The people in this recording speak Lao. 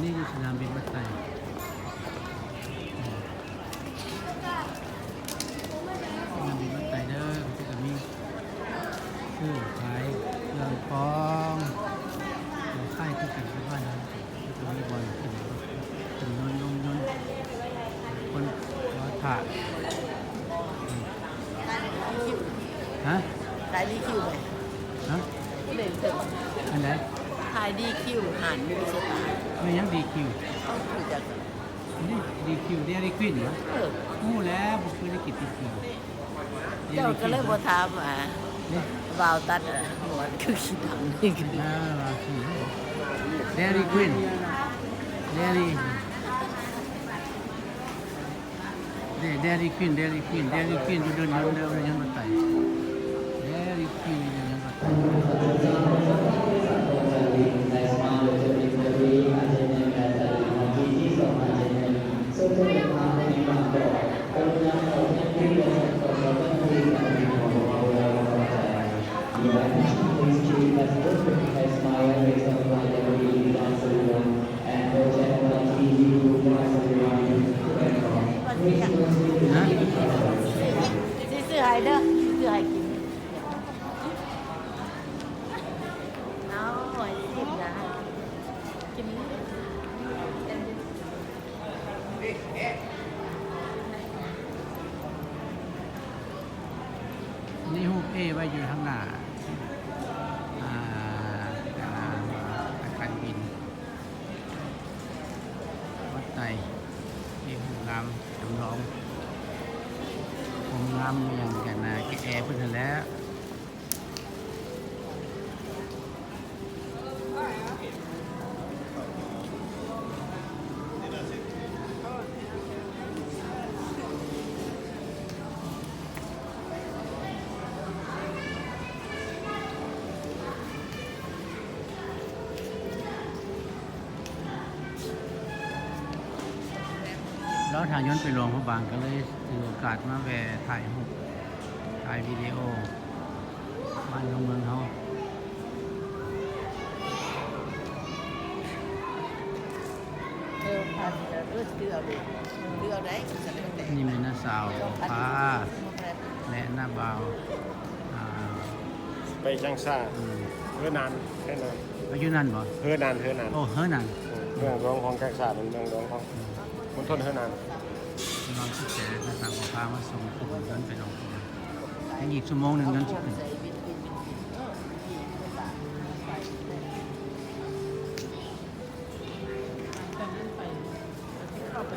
ນີ້ຢູ່ສະໜາມບິນວັດໄຕ ສະໜາມບິນວັດໄຕເດີ ເຂົາເຈົ້າກໍມີຊື້ຂາຍເຄື່ອງຂອງ ຄ້າຍຄືກັນກັບບ້ານເຮົາ ກໍມີບ່ອນຂຶ້ນ ຂຶ້ນຍົນລົງຍົນ ຄົນລໍຖ້າ ຮະ? ຂາຍດີຄິວໄປ ຮະ? ຜູ້ໃດເຖິງ ອັນໃດ? ຂາຍດີຄິວ ຮ້ານມີສະຕາ ແມ່ນຫຍັງດີຄິວ? ເອົ້າ ຮູ້ຈັກ ນີ້ດີຄິວ ເດລີຄວີນ ເອີ ຮູ້ແລ້ວ ບໍ່ເຄີຍໄດ້ກິນດີຄິວ ເຈົ້າກໍເລີຍບໍ່ຖາມວ່າ ນີ້ ບ່າວຕັດ ອະ ໝວດຄືຂີ້ດຳນີ້ ອ່າ ວ່າຄື ເດລີຄວີນ ເດລີ ເດ ເດລີຄວີນ ເດລີຄວີນ ເດລີຄວີນ ຢູ່ເດີ່ນຍົນ ເດີ່ນຍົນວັດໄຕ ເດລີຄວີນ ຢູ່ເດີ່ນຍົນວັດໄຕ ຊິຊື້ໃຫ້ເດີ ຊິຊື້ໃຫ້ກິນ ເອົາ ໃຫ້ຊິບນະ ກິນ ນີ້ຮູບເອໄວ້ຢູ່ທາງໜ້າ ອ່າ ອາຄານບິນ ວັດໄຕ ເອ ໂຮງງາມຈຳລອງ ໂຮງງາມຫຍັງກັນນະ ແກແອເພິ່ນຫັ້ນແຫຼະ. ລາວຖ້າຍົນໄປຫຼວງພະບາງ ກໍເລີຍຖືໂອກາດມາແວ່ຖ່າຍຮູບ ຖ່າຍວິດີໂອບ້ານເຮົາເມືອງເຮົາ. ເອີ ພາຊິເດີ ເອີ ຖືເອົາເດ້ ຖືເອົາໄດ້ ນີ້ແມ່ນນ້າສາວພາ ແລະ ນ້າບ່າວ ອ່າ ໄປຈ້າງຊາ ອືມ ເຮີໜານ ເຮີໜານ ໄປຢູ່ນັ້ນບໍ່? ເຮີໜານ ເຮີໜານ ໂອ້ ເຮີໜານ ເມືອງຫຼວງຂອງຈ້າງຊາ ເປັນເມືອງຫຼວງຂອງ ອືມ ມົນທົນເຮີໜານ ນ້ອງຊິແຈກ ນ້າສາວພາມາສົ່ງຂຶ້ນຍົນໄປລົງ ຍັງອີກຊົ່ວໂມງໜຶ່ງຍົນຊິຂຶ້ນ. ແຕ່ມັນໄປ ເຂົ້າໄປ